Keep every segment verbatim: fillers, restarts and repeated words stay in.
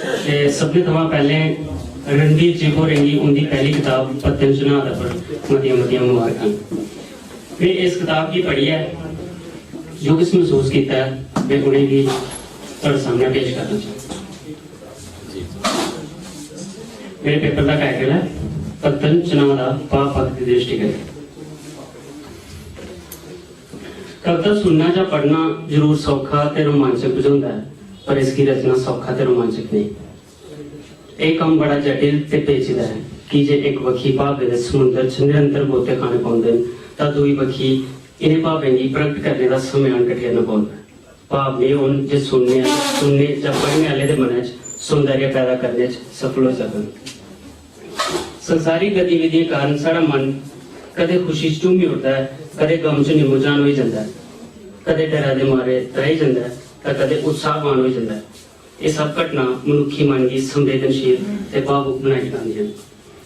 ते सभनें थमां पैह्लें रणबीर चिब होरें गी उं'दी पैह्ली कताब पत्तन चन्हाऽ पर मतियां मतियां मबारखां। में इस कताब गी पढ़ियै जो किश मसूस कीता ऐ, में उ'नेंगी थुआढ़े सामनै पेश करना चाह्न्नां। मेरे पेपर दा टाइटल ऐ पत्तन चन्हाऽ दा भाव पक्ख दी दृष्टि कन्नै। कविता सुनना जां पढ़ना जरूर सौखा ते रोमांचक बझोंदा ऐ, पर इसगी रचना सौखा ते रोमांचक नेईं। एह् कम्म बड़ा जटिल ते पेचीदा ऐ, की जे इक बक्खी भावें दे समुंदर च निरंतर गोते खाने पौंदे न, तां दूई बक्खी इ'नें भावें गी प्रगट करने दा सम्मेलन कठेरना पौंदा ऐ। भाव नेह् होन जे सुनने आह्ले, सुनने जां पढ़ने आह्ले दे मनै च सौंदर्य पैदा करने च सफल होई सकन। संसारी गतिविधियें कारण साढ़ा मन कदें खुशी च झूमी उठदा ऐ, कदें गम च निम्मो जान होई जंदा ऐ, कदें डरै दे मारे त्राही जंदा ऐ, तां कदें उत्साहवान होई जंदा ऐ। एह् सब घटना मनुक्खी मन गी संवेदनशील ते भावुक बनाई टकांदियां न।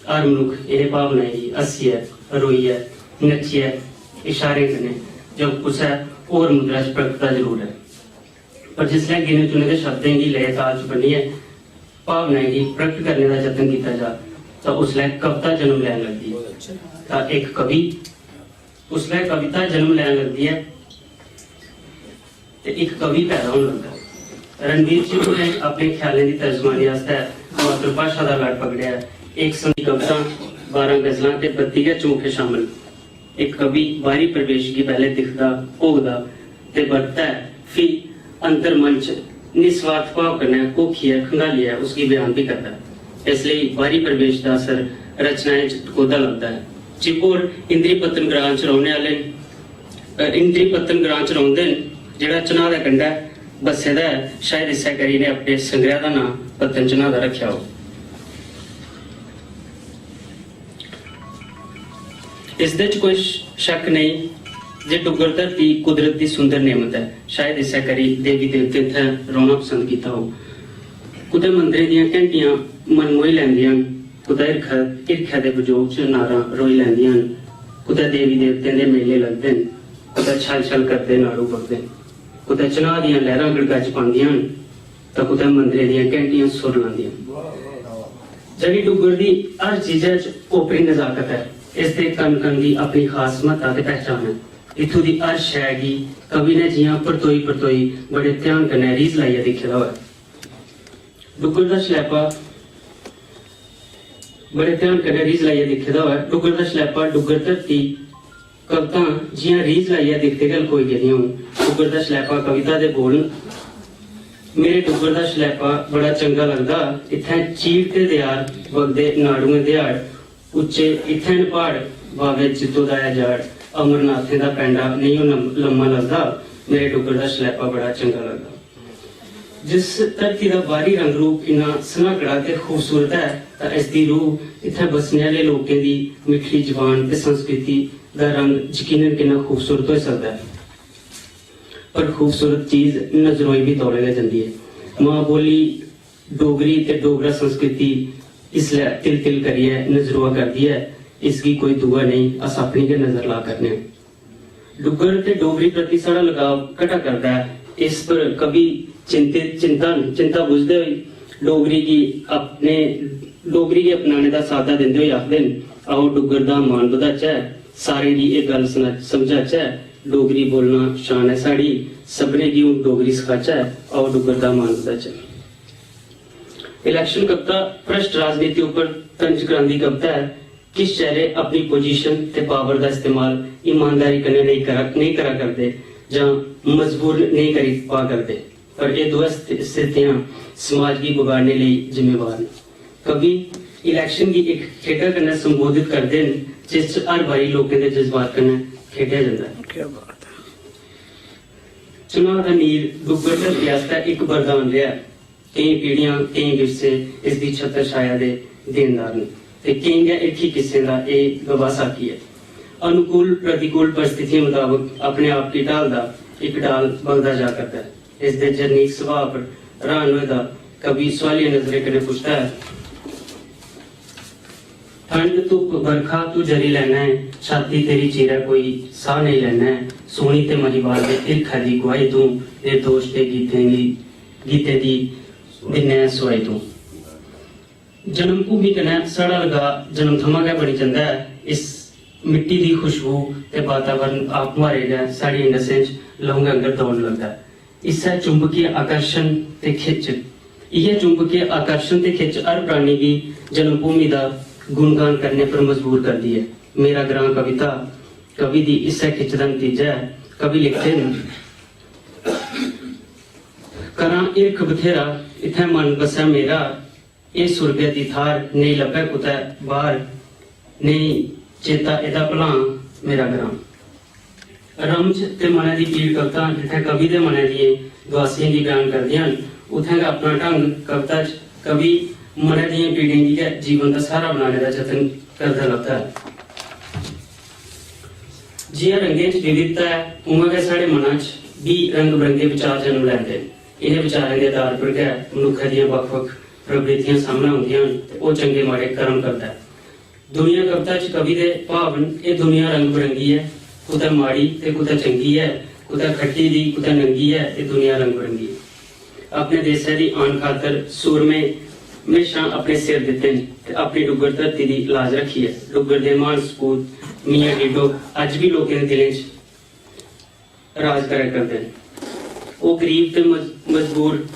हर मनुक्ख इ'नें भावनाएं गी हस्सियै, रोइयै, नच्चियै, इशारें कन्नै जां कुसै होर मुद्रा च प्रगटदा जरूर ऐ, पर जिसलै गिने चुने दे शब्दें गी लय ताल च बन्नियै भावनाएं गी प्रगट करने दा जतन कीता जा, तां उसलै कविता जन्म लैन लगदी ऐ। तां इक कवि, उसलै कविता जन्म लैन लगदी ऐ। ते इक कवि पैदा होन लगा। रणबीर सिंह होरें अपने ख्यालें दी तर्जमानी आस्तै मातृभाशा दा लड़ पकड़ेआ। इक संधी कविता, बारां गजलां ते बत्ती गै चौंके शामिल। इक कवि बाहरी परिवेश गी पैह्ले दिखदा, भोगदा ते बरतदा ऐ, फ्ही अंतर मन च निस्वार्थ भाव कन्नै घोखियै, खंगालियै उसगी बयान बी करदा ऐ। इस लेई बाहरी परिवेश दा असर रचनाएं च टकोह्दा लभदा ऐ। चिब होर इंद्री पत्तन ग्रां च रौह्ने आह्ले न। अ, इंद्री पत्तन ग्रां च रौंह्दे न, जेह्ड़ा चन्हां दे कंढै बस्से दा ऐ। शायद इस्सै करी इ'नें अपने संग्रैह दा नांऽ पत्तन चन्हां दा रक्खेआ होग। इसदे च कोई श-, शक्क नेईं जे डुग्गर धरती कुदरत दी सुंदर नेमत ऐ। शायद इस्सै करी देवी देवतें इत्थै रौह्ना पसंद कीता होग। कुतै मंदरें दियां घैंटियां मन मोही लैंदियां न, कुतै हिरखै, हिरखै दे बजोग च नारां रोई लैंदियां न, कुतै देवी देवतें दे मेले लगदे न, कुतै छल छल करदे नाड़ू बगदे न, कुतै चन्हां दियां लैह्रां गड़गड़ च पांदियां न, तां कुतै मंदरें दियां घैंटियां सुर लांदियां न। जरी डुग्गर दी हर चीजै च ओपरी नजाकत ऐ। इसदे कण कण दी अपनी खास म्हत्ता ते पहचान ऐ। इत्थूं दी हर शै गी कवि ने जि'यां परतोई परतोई बड़े ध्यान कन्नै रीझ लाइयै दिक्खे दा होऐ। डुग्गर दा शलैपा बड़े ध्यान कन्नै रीझ लाइयै दिक्खे दा होऐ। डुग्गर दा शलैपा, डुग्गर धरती, कवितां जि'यां रीझ लाइयै दिखदे गै लकोई गेदियां होन। डुग्गर दा शलैपा कविता दे बोल न। मेरे डुग्गर दा शलैपा बड़ा चंगा लगदा। इत्थै चीड़ ते देआर, बगदे नाड़ुएं ध्याड़, उच्चे इत्थै न प्हाड़, बावे जित्तो दा ऐ जाड़, अमरनाथें दा पैंडा नेईं ओ नम-, लम्मा लगदा। मेरे डुग्गर दा शलैपा बड़ा चंगा लगदा। जिस धरती दा बाहरी रंग रूप इन्ना सन्हाकड़ा ते खूबसूरत ऐ, तां इसदी रूह इत्थै बस्सने आह्ले लोकें दी मिट्ठी जबान ते संस्कृति दा रंग यकीनन किन्ना खूबसूरत होई सकदा ऐ। पर खूबसूरत चीज नजरोई बी तौले गै जंदी ऐ। मां बोली डोगरी ते डोगरा संस्कृति इसलै तिल तिल करियै नजरोआ करदी ऐ। इसगी कोई दूआ नेईं, अस अपनी गै नजर ला करने आं। डुग्गर ते डोगरी प्रति साढ़ा लगाव घटा करदा ऐ। इस पर कवि चिंतित, चिंता न, चिंता बुझदे होई डोगरी गी अपने, डोगरी गी अपनाने दा साद्दा दिंदे होई आखदे न, "आओ डुग्गर दा मान बधाचै, सारें गी एह् गल्ल सना-, समझाचै, डोगरी बोलना शान ऐ साढ़ी, सभनें गी हून डोगरी सखाचै, आओ डुग्गर दा मान बधाचै।" इलैक्शन कविता भ्रष्ट राजनीति उप्पर तंज करांदी कविता ऐ। किश चेहरे अपनी पोजीशन ते पावर दा इस्तेमाल ईमानदारी कन्नै नेईं करा, नेईं करा करदे जां मजबूर नेईं करी पा करदे, पर एह् दोऐ स्थितियां समाज गी बगाड़ने लेई जिम्मेवार न। कवि इलैक्शन गी इक खेढा कन्नै संबोधित करदे न, जिस च हर बारी लोकें दे जज्बात कन्नै खेढेआ जंदा ऐ। क्या बात ऐ। चुनां दा नीर डुग्गर धरती आस्तै इक वरदान रेहा। केईं पीढ़ियां, केईं विरसे इसदी छत्तर छाया दे देनदार न ते केईं गै हिरखी किस्सें दा एह् गवाह साखी ऐ। अनुकूल प्रतिकूल परिस्थितियें मताबक अपने आप गी ढालदा इक डाल बगदा जा करदा ऐ। इसदे जरनीक सुभाऽ पर र्हान होए दा कवि सुआलिया नजरें कन्नै पुछदा ऐ, "ठंड, धुप्प, बरखा तू जरी लैना ऐ, छाती तेरी चीरै कोई साह् नेईं लैना ऐ, सोह्नी ते महिवाल दे हिरखै दी गुआही तूं, निर्दोश दे गीतें दी, गीतें दी दिन्ने आं सुआई तूं। जन्मभूमि कन्नै साढ़ा लगाऽ जन्म थमां गै बनी जंदा ऐ। इस मिट्टी दी खुशबू ते वातावरण आप म्हारे गै साढ़ी नसें च लहूं आंगर दौड़न लगदा ऐ। इस्सै चुंबकीय आकर्षण ते खिच्च, इ'यै चुंबकीय आकर्षण ते खिच्च हर प्राणी गी जन्मभूमि दा गुणगान करने पर मजबूर करदी ऐ। मेरा ग्रां कविता कवि दी इस्सै खिच्च दा नतीजा ऐ। कवि लिखदे न, "करां हिरख बथेरा, इत्थै मन बस्सै मेरा, एह् सुरगै दी थाह्र, नेईं लब्भै कुतै बाह्र, नेईं चेता एह्दा भलां मेरा ग्रां।" रमज ते मनै दी पीड़ कवितां जित्थै कवि दे मनै दियें दुआसियें गी बयान करदियां न, उत्थै गै अपना ढंग कविता च कवि मनै दियें पीड़ें गी गै जीवन दा स्हारा बनाने दा जतन करदा लभदा ऐ। जि'यां रंगें च विविधता ऐ, उ'आं गै साढ़े मना च बी रंग-बरंगे विचार जन्म लैंदे न। इ'नें विचारें दे आधार पर गै मनुक्खै दियां बक्ख-बक्ख प्रवृत्तियां सामनै औंदियां न ते ओह् चंगे-माड़े कर्म करदा ऐ। दुनिया कविता च कवि दे भाव न, एह् दुनिया रंग-बरंगी ऐ, कुतै माड़ी ते कुतै चंगी ऐ, कुतै खट्टी दी, कुतै नंगी ऐ, एह् दुनिया रंग-बरंगी ऐ। अपने देसै दी आन खातर सूरमें म्हेशां अपने सिर दित्ते न ते अपनी डुग्गर धरती दी लाज रक्खी ऐ। डुग्गर दे म्हान सपूत मियां डीडो अज्ज बी लोकें दे दिलें च राज करै करदे न। ओह् गरीब ते मज-, मजबूर,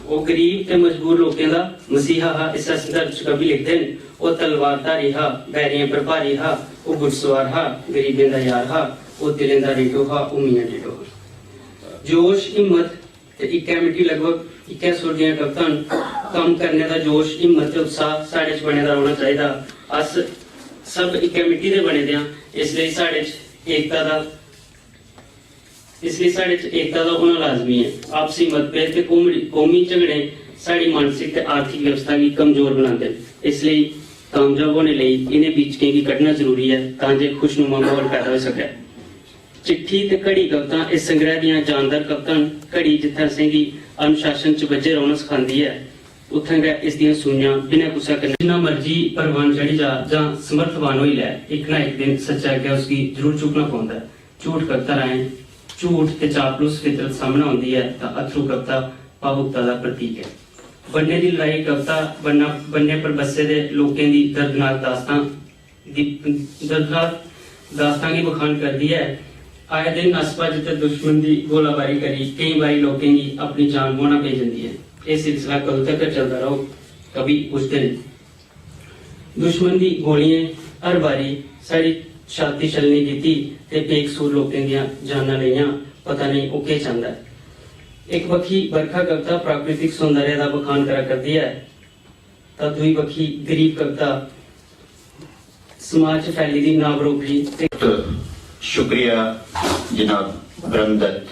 ओह् गरीब ते मजबूर लोकें दा मसीहा हा। इस्सै संदर्भ च कवि लिखदे न, "ओह् तलवारधारी हा, बैरियें पर भारी हा, ओह् घुड़सवार हा, गरीबें दा यार हा, ओह् दिलें दा डीडो हा, ओह् मियां डीडो हा।" जोश, हिम्मत ते इक्कै मिट्टी लगभग इक्कै सुर दियां कवितां न। कम्म करने दा जोश, हिम्मत ते उत्साह साढ़े च बने दा रौह्ना चाहिदा। अस सब इक्कै मिट्टी दे बने दे आं, इसलेई साढ़े च एकता दा, इसलेई साढ़े च एकता दा होना लाजमी ऐ। आपसी मतभेद ते कौमी, कौमी झगड़े साढ़ी मानसिक ते आर्थिक व्यवस्था गी कमजोर बनांदे न। इसलेई कामयाब होने लेई इ'नें बीचकें गी कड्ढना जरूरी ऐ, तां जे खुशनुमा माहौल पैदा होई सकै। चिट्ठी ते घड़ी कवितां इस संग्रह दियां जानदार कवितां न। घड़ी जित्थै असेंगी अनुशासन च बज्झे रौह्ना सखांदी ऐ, उत्थै गै इस दियां सूइयां बिना कुसै कन्नै जिन्ना मर्जी परवान चढ़ी जा जां समर्थवान होई लै, इक ना इक दिन सच्चै अग्गै उसगी जरूर झुकना पौंदा ऐ। झूठ कविता राहें झूठ ते चापलूस फितरत सामनै औंदी ऐ तां अत्थरू कविता भावुकता दा प्रतीक ऐ। बन्ने दी लड़ाई कविता बन्ना, बन्ने पर बस्से दे लोकें दी दर्दनाक दास्तां दी दर्दनाक दास्तां गी बखान करदी ऐ। आए दिन नस भज्ज ते दुश्मन दी गोलाबारी करी केईं बारी लोकें गी अपनी जान गुआना पेई जंदी ऐ। एह् सिलसिला कदूं तगर चलदा रौह्ग? कवि पुछदे न। दुश्मन दी गोलियें हर बारी साढ़ी छाती छलनी कीती ते बेकसूर लोकें दियां जानां लेइयां। पता नेईं ओह् केह् चांह्दा ऐ। इक बक्खी बरखा कविता प्राकृतिक सौंदर्य दा बखान करा करदी ऐ, तां दूई बक्खी गरीब कविता समाज च फैली दी ना बरोबरी ते शुक्रिया जनाब ब्रह्मदत्त।